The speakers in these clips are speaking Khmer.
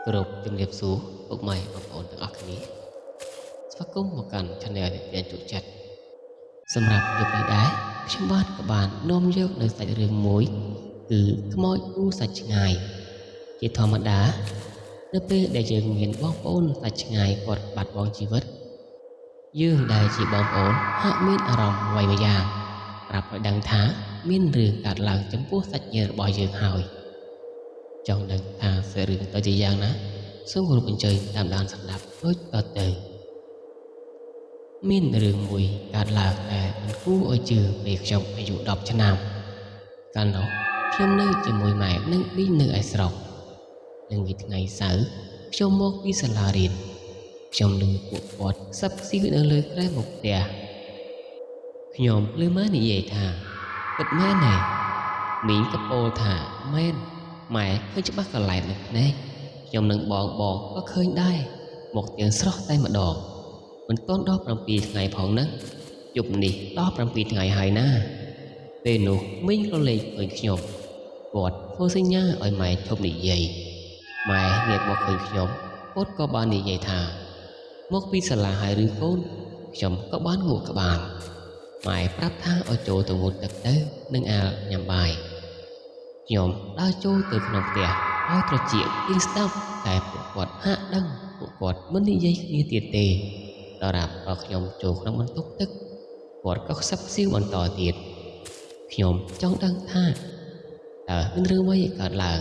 គោរពជំរាបសួរពុកម៉ែបងប្អូនទាំងអស់គ្នាស្វាគមន៍មកកាន់ Channel និទានជក់ចិត្តសម្រាប់យប់នេះដែរខ្ញុំបាទក៏បាននាំយកនៅសាច់រឿងមួយគឺខ្មោចពូសាច់ឆ្ងាយជាធម្មតានៅពេលដែលយើងមានបងប្អូនសាច់ឆ្ងាយគាត់បាត់បង់ជីវិតយើងដែលជាបងប្អូនហាក់មានអារម្មណ៍អ្វីម្យ៉ាងប្រាប់ឲ្យដឹងថាមានរឿងកើតឡើងចំពោះសាច់ញាតិរបស់យើងហើយចង់ដឹងថាសាច់រឿងទៅជាយ៉ាងណាសូមគោរពអញ្ជើញតាមដានស្ដាប់ដូចតទៅមានរឿងមួយកើតឡើងដែលមិនគួរឲ្យជឿពេលខ្ញុំអាយុ10ឆ្នាំកាលនោះខ្ញុំនៅជាមួយម៉ែនិងប៊ីងនៅឯស្រុកនិងពីថ្ងៃសៅរ៍ខ្ញុំមកពីសាលារៀនខ្ញុំឮពួកគាត់ខ្សឹបខ្សៀវនៅលើគ្រែមុខផ្ទះខ្ញុំឮម៉ែនិយាយថាពិតមែនទេមីងក៏ពោលថាមែនម៉ែឃើញច្បាស់កន្លែងនៅភ្នែកខ្ញុំនឹងបងបងក៏ឃើញដែរមកទាំងស្រស់តែម្ដងមិនទាន់ដល់7ថ្ងៃផងណាយប់នេះដល់7ថ្ងៃហើយណាពេលនោះមីងក៏លេចឃើញខ្ញុំគាត់ធ្វើសញ្ញាឲ្យម៉ែឈប់និយាយម៉ែងាកមកឃើញខ្ញុំគាត់ក៏បាននិយាយថាមកពីសាលាហើយឬកូនខ្ញុំក៏បានងក់ក្បាលម៉ែប្រាប់ថាឲ្យចូលទៅងូតទឹកទៅនិងអាលញ៉ាំបាយខ្ញុំដើរចូលទៅក្នុងផ្ទះឲ្យត្រចៀកពីស្ដាប់តែពួកគាត់ហាក់ដឹងពួកគាត់មិននិយាយគ្នាទៀតទេដល់រាប់ដល់ខ្ញុំចូលក្នុងបន្ទប់ទឹកគាត់ក៏ខ្សឹបខ្សៀវបន្តទៀតខ្ញុំចង់ដឹងថាតើមានរឿងអ្វីកើតឡើង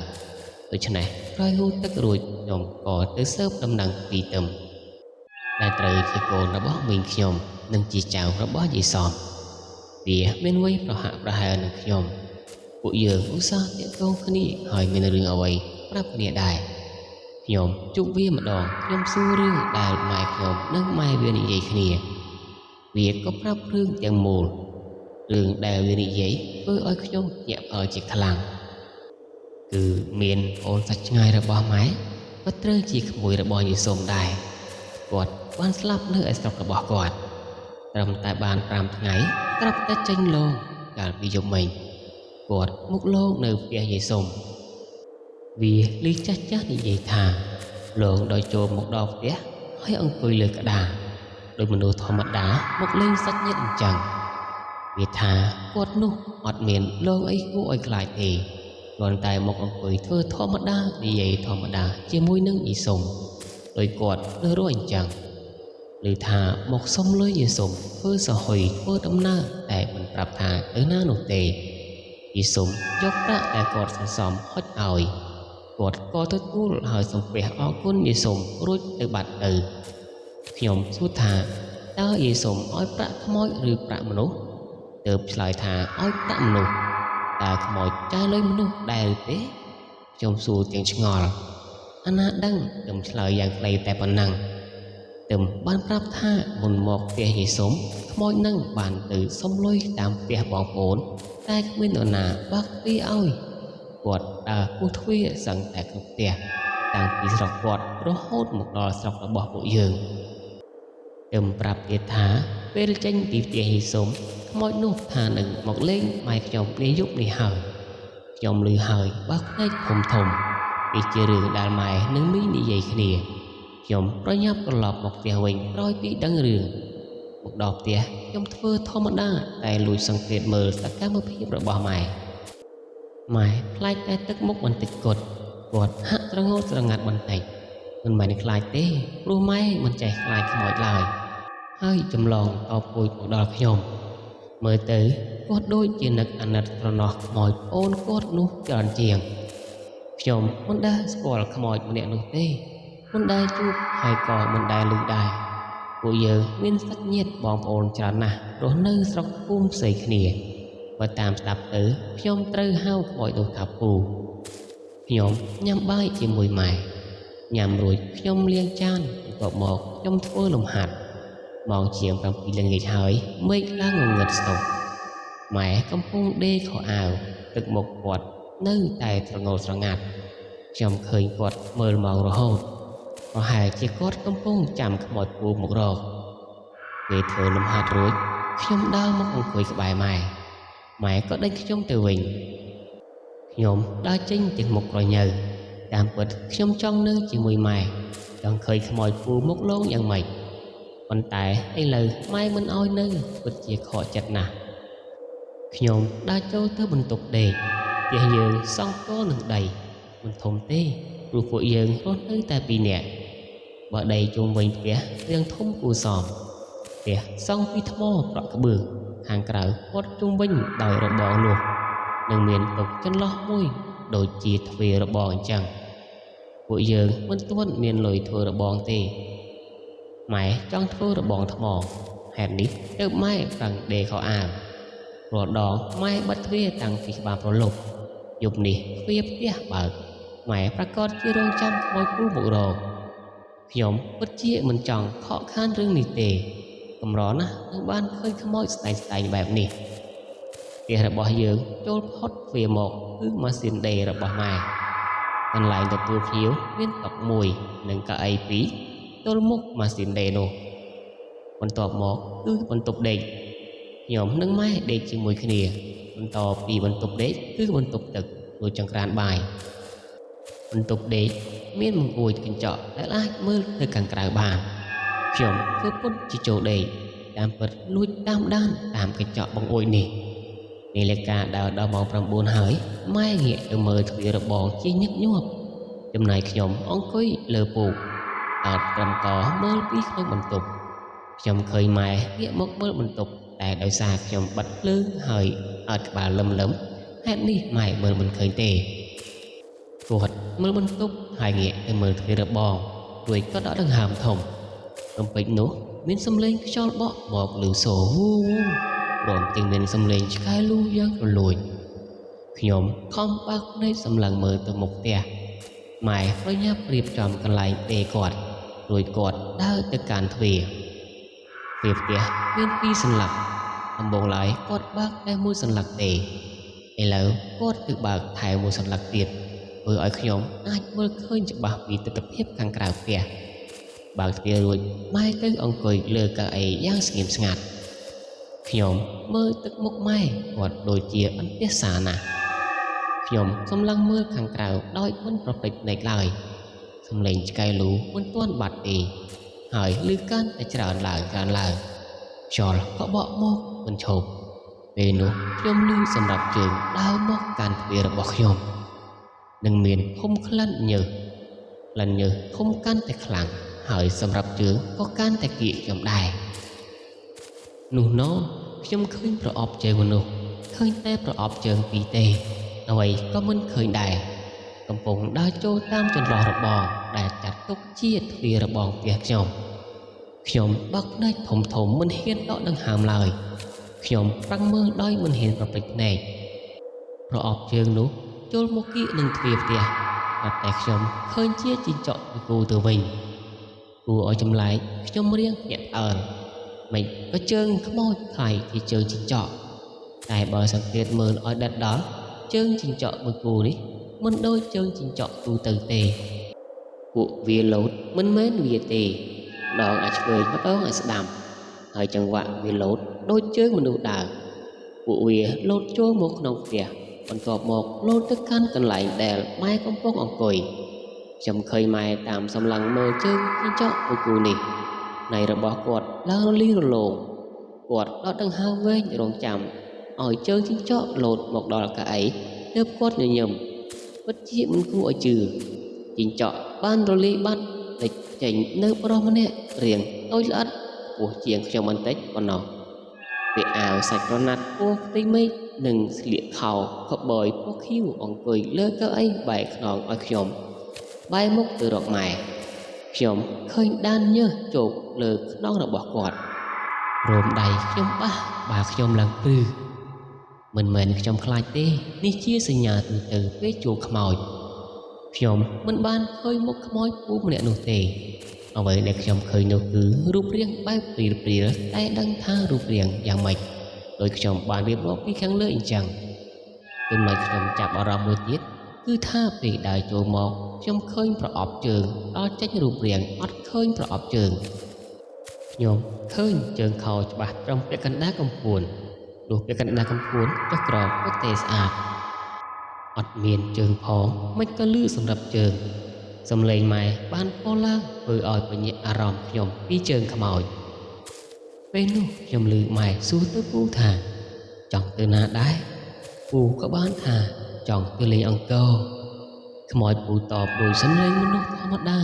ដូច្នេះក្រោយហូតទឹករួចខ្ញុំក៏ទៅស៊ើបដំណឹងពីទឹមដែលត្រូវជាកូនរបស់មីងខ្ញុំនិងជាចៅរបស់យាយសំវាមានវ័យប្រហាក់ប្រហែលនឹងខ្ញុំពួកយើងឧស្សាហ៍ទាក់ទងគ្នាហើយមានរឿងអ្វីប្រាប់គ្នាដែរខ្ញុំជួបវាម្ដងខ្ញុំសួររឿងដែលម៉ែខ្ញុំនិងម៉ែវានិយាយគ្នាវាក៏ប្រាប់រឿងទាំងមូលរឿងដែលវានិយាយធ្វើឲ្យខ្ញុំភ្ញាក់ផ្អើលជាខ្លាំងគឺមានអូនសាច់ឆ្ងាយរបស់ម៉ែក៏ត្រូវជាក្មួយរបស់យាយសុំដែរគាត់បានស្លាប់នៅឯស្រុករបស់គាត់ត្រឹមតែបាន5ថ្ងៃត្រាប់តែចេញលងកាលពីយប់មិញគាត់មកលងនៅផ្ទះយាយសុំវាឮចាស់ចាស់និយាយថាលងដោយចូលមកដល់ផ្ទះហើយអង្គុយលើក្តារដោយមនុស្សធម្មតាមកលេងសាច់ញាតិអញ្ចឹងវាថាគាត់នោះអត់មានលងអីគួរឲ្យខ្លាចទេគ្រាន់តែមកអង្គុយធ្វើធម្មតានិយាយធម្មតាជាមួយនឹងយាយសុំដោយគាត់នៅរស់អញ្ចឹងឬថាមកសុំលុយយាយសុំធ្វើសហុយធ្វើដំណើរតែមិនប្រាប់ថាទៅណានោះទេយាយសុំយកប្រាក់ដែលគាត់សន្សំហុចឲ្យគាត់ក៏ទទួលហើយសំពះអរគុណយាយសុំរួចទៅបាត់ទៅខ្ញុំសួរថាតើយាយសុំឲ្យប្រាក់ខ្មោចឬប្រាក់មនុស្សទើបឆ្លើយថាឲ្យប្រាក់មនុស្សតើខ្មោចចាយលុយមនុស្សដែរឬទេខ្ញុំសួរទាំងឆ្ងល់អាណាដឹងខ្ញុំឆ្លើយយ៉ាងខ្លីតែប៉ុណ្ណឹងទឹមបានប្រាប់ថាមុនមកផ្ទះយាយសុំខ្មោចនឹងបានទៅសុំលុយតាមផ្ទះបងប្អូនតែគ្មាននរណាបើកទ្វារឲ្យគាត់ដើរគោះទ្វារសឹងតែគ្រប់ផ្ទះតាំងពីស្រុកគាត់រហូតមកដល់ស្រុករបស់ពួកយើងទឹមប្រាប់ទៀតថាពេលចេញពីផ្ទះយាយសុំខ្មោចនោះថានឹងមកលេងម៉ែខ្ញុំនាយប់នេះហើយខ្ញុំឮហើយបើកភ្នែកធំធំនេះជារឿងដែលម៉ែនិងមីងនិយាយគ្នាខ្ញុំប្រញាប់ត្រឡប់មកផ្ទះវិញក្រោយពីដឹងរឿងមកដល់ផ្ទះខ្ញុំធ្វើធម្មតាតែលួចសង្កេតមើលសកម្មភាពរបស់ម៉ែម៉ែខ្លាចតែទឹកមុខបន្តិចគត់គាត់ហាក់ត្រងោតស្រងាត់បន្តិចមិនមែនខ្លាចទេព្រោះម៉ែមិនចេះខ្លាចខ្មោចឡើយហើយចម្លងតពូជមកដល់ខ្ញុំមើលទៅគាត់ដូចជានឹកអាណិតត្រណោះខ្មោចអូនគាត់នោះច្រើនជាងខ្ញុំមិនដែលស្គាល់ខ្មោចម្នាក់នោះទេមិនដែលជួបហើយក៏មិនដែលឮដែរពួកយើងមានសាច់ញាតិបងប្អូនច្រើនណាស់រស់នៅស្រុកភូមិផ្សេងគ្នាបើតាមស្ដាប់ទៅខ្ញុំត្រូវហៅខ្មោចនោះថាពូខ្ញុំញ៉ាំបាយជាមួយម៉ែញ៉ាំរួចខ្ញុំលាងចានបន្ទាប់មកខ្ញុំធ្វើលំហាត់ម៉ោងជាង7ល្ងាចហើយមេឃឡើងងងឹតស្តុបម៉ែកំពុងដេរខោអាវទឹកមុខគាត់នៅតែត្រងោលស្រងាត់ខ្ញុំឃើញគាត់មើលម៉ោងរហូតប្រហែលជាគាត់កំពុងចាំខ្មោចពូមករកពេលធ្វើលំហាត់រួចខ្ញុំដើរមកអង្គុយក្បែរម៉ែម៉ែក៏ដេញខ្ញុំទៅវិញខ្ញុំដើរចេញទាំងមុខក្រញើ តាមពិតខ្ញុំចង់នៅជាមួយម៉ែចង់ឃើញខ្មោចពូមកលងយ៉ាងម៉េចប៉ុន្តែឥឡូវម៉ែមិនអោយនៅពិតជាខកចិត្តណាស់ខ្ញុំដើរចូលទៅបន្ទប់ដេកផ្ទះយើងសង់កនឹងដីមិនធំទេព្រោះពួកយើងរស់នៅតែពីរនាក់បើដីជុំវិញផ្ទះរាងធំគួរសមផ្ទះសង់ពីថ្មប្រក់ក្បឿងខាងក្រៅព័ទ្ធជុំវិញដោយរបងលួសនិងមានទុកចន្លោះមួយដូចជាទ្វាររបងអញ្ចឹងពួកយើងមិនទាន់មានលុយធ្វើរបងទេម៉ែចង់ធ្វើរបងថ្មហេតុនេះទើបម៉ែប្រឹងដេរខោអាវរាល់ដងម៉ែបិទទ្វារតាំងពីក្បាលប្រឡប់យប់នេះទ្វារផ្ទះបើកម៉ែប្រកាសជារងចាំខ្មោចពូមករកខ្ញុំពិតជាមិនចង់ខកខានរឿងនេះទេកម្រណាស់នឹងបានឃើញខ្មោចស្តែងៗបែបនេះផ្ទះរបស់យើងចូលផុតទ្វារមកគឺម៉ាស៊ីនដេររបស់ម៉ែកន្លែងទទួលភ្ញៀវមានតុមួយនិងកៅអីពីរទល់មុខម៉ាស៊ីនដេរនោះបន្ទាប់មកគឺបន្ទប់ដេកខ្ញុំនិងម៉ែដេកជាមួយគ្នាបន្តពីបន្ទប់ដេកគឺបន្ទប់ទឹករួចចង្ក្រានបាយបន្ទប់ដេកមានបង្អួចកញ្ចក់ដែលអាចមើលទៅខាងក្រៅបានខ្ញុំធ្វើពុតជាចូលដេកតាមពិតលួចតាមដានតាមកញ្ចក់បង្អួចនេះនាឡិកាដើរដល់ម៉ោង9ហើយម៉ែងាកទៅមើលទ្វាររបងជាញឹកញាប់ចំណែកខ្ញុំអង្គុយលើពូកអោតត្រឹមកមើលពីក្នុងបន្ទប់ខ្ញុំឃើញម៉ែងាកមកមើលបន្ទប់តែដោយសារខ្ញុំបិទភ្លើងហើយអើតក្បាលលឹមលឹមហេតុនេះម៉ែមើលមិនឃើញទេគាត់មើលបន្ទប់ហើយងាកទៅមើលទ្វាររបងរួចក៏ដកដង្ហើមធំរំពេចនោះមានសំឡេងខ្យល់បក់មកឮសូរវូវព្រមទាំងមានសំឡេងឆ្កែលូយ៉ាងរលួយខ្ញុំខំបើកភ្នែកសម្លឹងមើលទៅមុខផ្ទះម៉ែប្រញាប់រៀបចំកន្លែងដេកគាត់រួចគាត់ដើរទៅកាន់ទ្វារទ្វារផ្ទះមានពីរសន្លឹកដំបូងឡើយគាត់បើកតែមួយសន្លឹកទេឥឡូវគាត់គឺបើកថែមមួយសន្លឹកទៀតធ្វើឲ្យខ្ញុំអាចមើលឃើញច្បាស់ពីទិដ្ឋភាពខាងក្រៅផ្ទះបើកទ្វាររួចម៉ែទៅអង្គុយលើកៅអីយ៉ាងស្ងៀមស្ងាត់ខ្ញុំមើលទឹកមុខម៉ែគាត់ដូចជាអន្ទះសារណាស់ខ្ញុំសម្លឹងមើលខាងក្រៅដោយមិនប្រព្រឹត្តភ្នែកឡើយសំឡេងឆ្កែលូមិនទាន់បាត់ទេហើយឮកាន់តែច្រើនឡើងច្រើនឡើងខ្យល់ក៏បក់មកមិនឈប់ពេលនោះខ្ញុំឮសម្រាប់ជើងដើរមកកាន់ទ្វាររបស់ខ្ញុំនឹងមានធំក្លិនញើសក្លិនញើសធំកាន់តែខ្លាំងហើយសម្រាប់ជើងក៏កាន់តែគៀកខ្ញុំដែរនោះណខ្ញុំឃើញប្រអប់ជើងមនុស្សឃើញតែប្រអប់ជើងពីរទេអ្វីក៏មិនឃើញដែរកំពុងដើរចូលតាមចន្លោះរបងដែលចាត់ទុកជាទ្វាររបងផ្ទះខ្ញុំខ្ញុំបើកភ្នែកធំធំមិនហ៊ានដកដង្ហើមឡើយខ្ញុំប្រឹងមើលដោយមិនហ៊ានប្រព្រឹត្តភ្នែកប្រអប់ជើងនោះចូលមកគៀកនឹងទ្វារផ្ទះតែខ្ញុំឃើញជាជីងចក់ពីគូទៅវិញគួរឲ្យចម្លែកខ្ញុំរៀងភ្ញាក់ផ្អើលមិនក៏ជើងខ្មោចខ្លាយជាជើងជីងចក់តែបើសង្កេតមើលឲ្យដិតដល់ជើងជីងចក់មួយគូនេះមិនដូចជើងជីងចក់ទូទៅទេពួកវាលោតមិនមែនវាទេម្ដងឲ្យឆ្វេងម្ដងឲ្យស្ដាំហើយចង្វាក់វាលោតដូចជើងមនុស្សដើរពួកវាលោតចូលមកក្នុងផ្ទះបន្ទាប់មកលោតទៅកាន់កន្លែងដែលម៉ែកំពុងអង្គុយខ្ញុំឃើញម៉ែតាមសម្លឹងមើលជើងជីងចក់មួយគូនេះណៃរបស់គាត់ឡើងរលីងរលោងគាត់ដកដង្ហើមវែងរងចាំឲ្យជើងជីងចក់លោតមកដល់កៅអីទើបគាត់ញញឹមពិតជាមិនគួរឲ្យជឿជីងចក់បានរលាយបាត់លេចចេញនៅប្រុសម្នាក់រាងតូចល្អិតពោះជាងខ្ញុំបន្តិចប៉ុណ្ណោះពាក់អាវសាច់ក្រណាត់ពណ៌ផ្ទៃមេឃនិងស្លៀកខោខបយពណ៌ខៀវអង្គុយលើកៅអីបែរខ្នងឲ្យខ្ញុំបែរមុខទៅរកម៉ែខ្ញុំឃើញដានញើសជោគលើខ្នងរបស់គាត់រោមដៃខ្ញុំបាសបើខ្ញុំឡើងព្រឺមិនមែនខ្ញុំខ្លាចទេនេះជាសញ្ញាទូទៅពេលជួបខ្មោចខ្ញុំមិនបានឃើញមុខខ្មោចពូម្នាក់នោះទេអ្វីដែលខ្ញុំឃើញនោះគឺរូបរាងបែបព្រាលៗតែដឹងថារូបរាងយ៉ាងម៉េចដោយខ្ញុំបានរៀបរាប់ពីខាងលើអញ្ចឹងចំណុចខ្ញុំចាប់អារម្មណ៍មួយទៀតគឺថាពេលដើរចូលមកខ្ញុំឃើញប្រអប់ជើងដល់ចេញរូបរាងអត់ឃើញប្រអប់ជើងខ្ញុំឃើញជើងខោច្បាស់ត្រឹមពាក់កណ្ដាលកំពួនលុះពាក់កណ្ដាលកំពួនចុះក្រោមក៏ទេស្អាត អត់មានជើងផងមិនក៏លឺសម្រាប់ជើងសំឡេងម៉ែបានពោលឡើងធ្វើឲ្យពញាក់អារម្មណ៍ខ្ញុំពីជើងខ្មោចពេលនោះខ្ញុំឮម៉ែសួរទៅពូថាចង់ទៅណាដែរពូក៏បានថាចង់ទៅលេងអង្គរខ្មោចពូតបដោយសំឡេងមនុស្សធម្មតា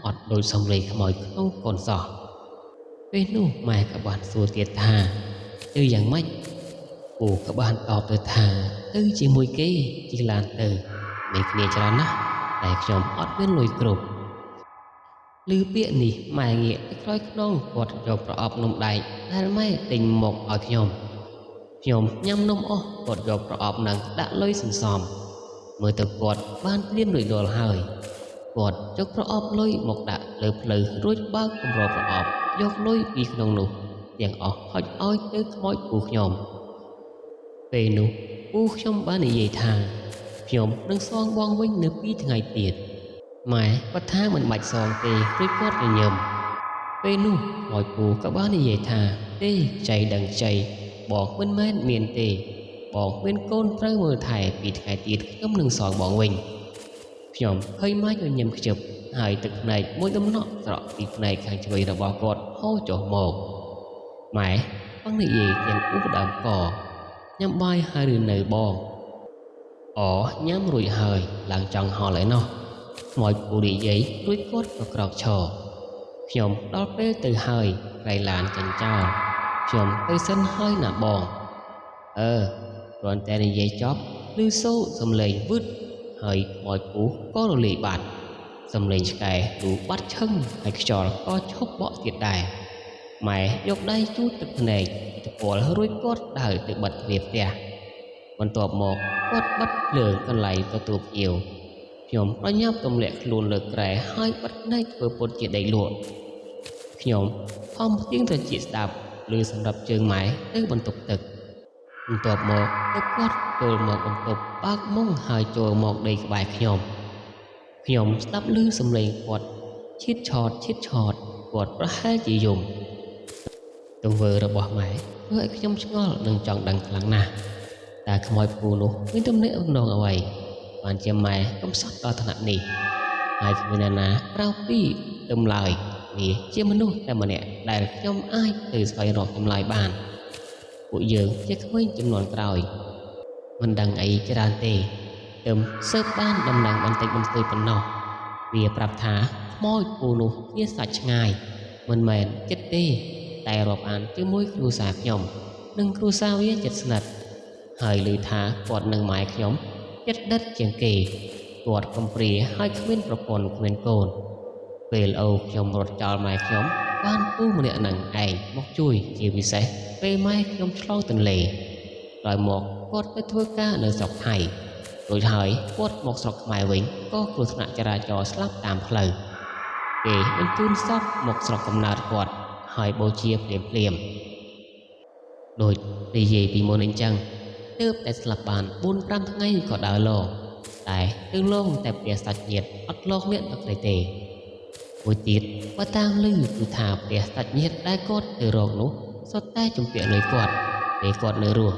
អត់ដូចសំឡេងខ្មោចក្នុងកូនសោះពេលនោះម៉ែក៏បានសួរទៀតថាទៅយ៉ាងម៉េចពូក៏បានតបទៅថាទៅជាមួយគេជិះឡានទៅមានគ្នាច្រើនណាស់តែខ្ញុំអត់មានលុយគ្រប់ឮពាក្យនេះម៉ែងាកទៅក្រោយខ្នងគាត់យកប្រអប់នំដែកដែលម៉ែទិញមកឲ្យខ្ញុំខ្ញុំញ៉ាំនំអស់គាត់យកប្រអប់នឹងដាក់លុយសន្សំមើលទៅគាត់បានត្រៀមរួចរាល់ហើយគាត់យកប្រអប់លុយមកដាក់លើផ្លូវរួចបើកគម្របប្រអប់យកលុយពីក្នុងនោះទាំងអស់ហុចឲ្យទៅខ្មោចពូខ្ញុំពេលនោះពូខ្ញុំបាននិយាយថាខ្ញុំនឹងសងបងវិញនៅ2ថ្ងៃទៀតម៉ែគាត់ថាមិនបាច់សងទេរួចគាត់ញញឹមពេលនោះខ្មោចពូក៏បាននិយាយថាទេខ្ចីដឹងខ្ចីបងមិនមែនមានទេបងមានកូនត្រូវមើលថែពីថ្ងៃទៀតខ្ញុំនឹងសងបងវិញខ្ញុំឃើញម៉ែញញឹមខ្ជិបហើយទឹកភ្នែកមួយដំណក់ស្រក់ពីភ្នែកខាងឆ្វេងរបស់គាត់ហូរចុះមកម៉ែបងនិយាយទាំងអ៊ូដើមកញ៉ាំបាយហើយឬនៅបងអូញ៉ាំរួចហើយឡើងចង់ហល់ឯណោះខ្មោចពូនិយាយរួចគាត់ក៏ក្រោកឈរខ្ញុំដល់ពេលទៅហើយក្រៃឡានចេញចោលខ្ញុំទៅសិនហើយណាបងអឺគ្រាន់តែនិយាយចប់ឮសូរសំឡេងវឹតហើយខ្មោចពូក៏រលាយបាត់សំឡេងឆ្កែលូបាត់ឈឹងហើយខ្យល់ក៏ឈប់បក់ទៀតដែរម៉ែយកដៃជូតទឹកភ្នែកទៅពលរួចគាត់ដើរទៅបិទទ្វារផ្ទះបន្ទាប់មកគាត់បិទភ្លើងកន្លែងទទួលភ្ញៀវខ្ញុំប្រញាប់ទម្លាក់ខ្លួនលើគ្រែហើយបិទភ្នែកធ្វើពុតជាដេកលក់ខ្ញុំខំផ្ទៀងត្រចៀកស្ដាប់ឬសម្រាប់ជើងម៉ែទៅបន្ទប់ទឹកបន្ទាប់មកទៅគាត់ចូលមកបន្ទប់បើកមុងហើយចូលមកដេកក្បែរខ្ញុំខ្ញុំស្ដាប់ឮសំឡេងគាត់ឈៀតឆតឈៀតឆតគាត់ប្រហែលជាយំទង្វើរបស់ម៉ែធ្វើឲ្យខ្ញុំឆ្ងល់និងចង់ដឹងខ្លាំងណាស់តើខ្មោចពូនោះមានទំនាក់ទំនងអ្វីបានជាម៉ែកំសត់ដល់ថ្នាក់នេះហើយគ្មានអ្នកណាក្រៅពីទឹមឡើយវាជាមនុស្សតែម្នាក់ដែលខ្ញុំអាចទៅស្វែងរកចម្លើយបានពួកយើងជាក្មេងចំនួនក្រោយមិនដឹងអីច្រើនទេទឹមស៊ើបបានដំណឹងបន្តិចបន្តួចប៉ុណ្ណោះវាប្រាប់ថាខ្មោចពូនោះជាសាច់ឆ្ងាយមិនមែនចិត្តទេតែរាប់អានជាមួយគ្រួសារខ្ញុំនិងគ្រួសារវាចិត្តស្និទ្ធហើយឮថាគាត់និងម៉ែខ្ញុំចិត្តដិតជាងគេគាត់កំព្រាហើយគ្មានប្រពន្ធគ្មានកូនពេលឪខ្ញុំរត់ចោលម៉ែខ្ញុំបានពូម្នាក់នឹងឯងមកជួយជាពិសេសពេលម៉ែខ្ញុំឆ្លងទន្លេក្រោយមកគាត់ទៅធ្វើការនៅស្រុកថៃរួចហើយគាត់មកស្រុកខ្មែរវិញក៏គ្រោះថ្នាក់ចរាចរណ៍ស្លាប់តាមផ្លូវគេបញ្ជូនសពមកស្រុកកំណើតគាត់ហើយបូជាភ្លាមៗដូចនិយាយពីមុនអញ្ចឹងទើបតែស្លាប់បាន 4-5 ថ្ងៃក៏ដើរលងតែទៅលងតែផ្ទះសាច់ញាតិអត់លងអ្នកដទៃទេមួយទៀតបើតាមឮគឺថាផ្ទះសាច់ញាតិដែលគាត់ទៅរកនោះសុទ្ធតែជំពាក់លុយគាត់ពេលគាត់នៅរស់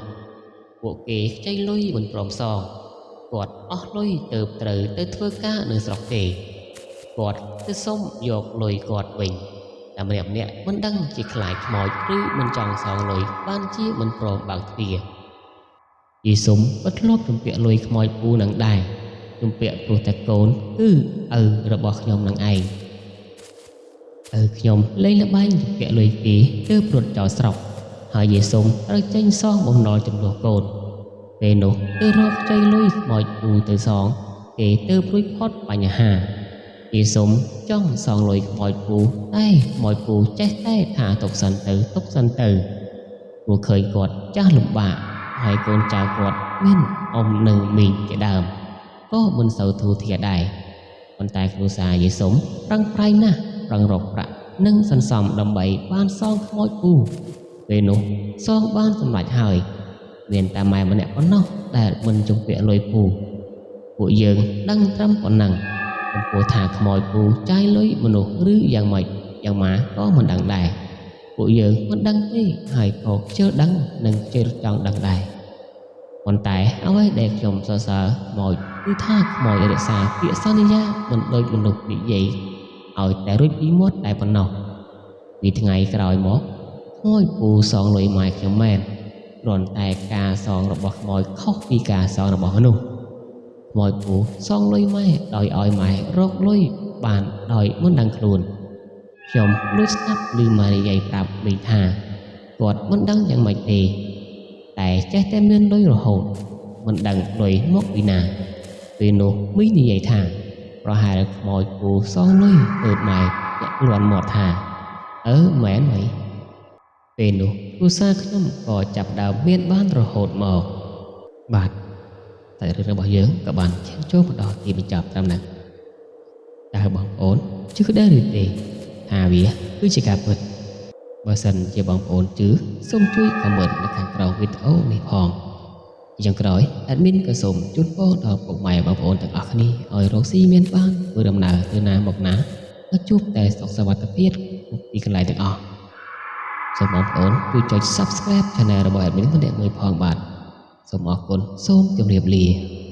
ពួកគេខ្ចីលុយមិនព្រមសងគាត់អស់លុយទៅត្រូវទៅធ្វើការនៅស្រុកគេគាត់ទៅសុំយកលុយគាត់វិញតែម្នាក់ៗមិនដឹងជាខ្លាចខ្មោចឬមិនចង់សងលុយបានជាមិនព្រមបើកទ្វារយីសុំក៏ធ្លាប់ជំពាក់លុយខ្មោចពូនឹងដែរជំពាក់ព្រោះតែកូនគឺឪរបស់ខ្ញុំនឹងឯងឪខ្ញុំលេងល្បែងជំពាក់លុយគេទើបរត់ចោលស្រុកហើយយីសុំត្រូវចេញសងបំណុលចំនួនកូនពេលនោះទៅរកខ្ចីលុយខ្មោចពូទៅសងគេទើបរួចផុតបញ្ហាយីសុំចង់សងលុយខ្មោចពូតែខ្មោចពូចេះតែថាទុកសិនទៅទុកសិនទៅព្រោះឃើញគាត់ចាស់លំបាកហើយកូនចៅគាត់មានអ៊ំនិងមីងជាដើមក៏មិនសូវធូរធារដែរប៉ុន្តែគ្រួសារយីសុំប្រឹងប្រែងណាស់ប្រឹងរកប្រាក់និងសន្សំដើម្បីបានសងខ្មោចពូពេលនោះសងបានសម្រេចហើយមានតែម៉ែម្នាក់ប៉ុណ្ណោះដែលមិនជំពាក់លុយពូពួកយើងដឹងត្រឹមប៉ុណ្ណឹងចំពោះថាខ្មោចពូចាយលុយមនុស្សឬយ៉ាងម៉េចយ៉ាងម៉ាក៏មិនដឹងដែរពួកយើងមិនដឹងទេហើយក៏ខ្ជិលដឹងនិងខ្ជិលចង់ដឹងដែរ ប៉ុន្តែអ្វីដែលខ្ញុំសរសើរខ្មោចគឺថាខ្មោចរក្សាពាក្យសន្យាមិនដូចមនុស្សនិយាយឲ្យតែរួចពីមាត់តែប៉ុណ្ណោះ។ ពីថ្ងៃក្រោយមកខ្មោចពូសងលុយម៉ែខ្ញុំមែន គ្រាន់តែការសងរបស់ខ្មោចខុសពីការសងរបស់មនុស្ស។ ខ្មោចពូសងលុយម៉ែដោយឲ្យម៉ែរកលុយបានដោយមិនដឹងខ្លួន។ ខ្ញុំលួចស្ដាប់ឮម៉ែនិយាយប្រាប់មីងថាគាត់មិនដឹងយ៉ាងម៉េចទេ តែចេះតែមានលុយរហូត មិនដឹងលុយមកពីណា។ ពេលនោះមីងនិយាយថាប្រហែលខ្មោចពូសងលុយទើបម៉ែភ្ញាក់លាន់មាត់ថាអឺមែនហី។ ពេលនោះគ្រួសារខ្ញុំក៏ចាប់ផ្ដើមមានបានរហូតមក។ បាទ តែរឿងរបស់យើងក៏បានឈានចូលមកដល់ទីបញ្ចប់ត្រឹមហ្នឹង។ តើបងប្អូនជឿដែរឬទេថាវាគឺជាការពិត? បើសិនជាបងប្អូនជឿ សូមជួយ comment នៅខាងក្រោមវីដេអូនេះផង។ យ៉ាងក្រោយ admin ក៏សូមជូនពរដល់ពុកម៉ែបងប្អូនទាំងអស់គ្នាឲ្យរកស៊ីមានបានធ្វើដំណើរទៅណាមកណាឲ្យជួបតែសុខសុវត្ថិភាពគ្រប់ទីកន្លែងទាំងអស់។ សូមបងប្អូនជួយចុច Subscribe Channel របស់ admin ម្នាក់មួយផងបាទ។ សូមអរគុណសូមជម្រាបលា។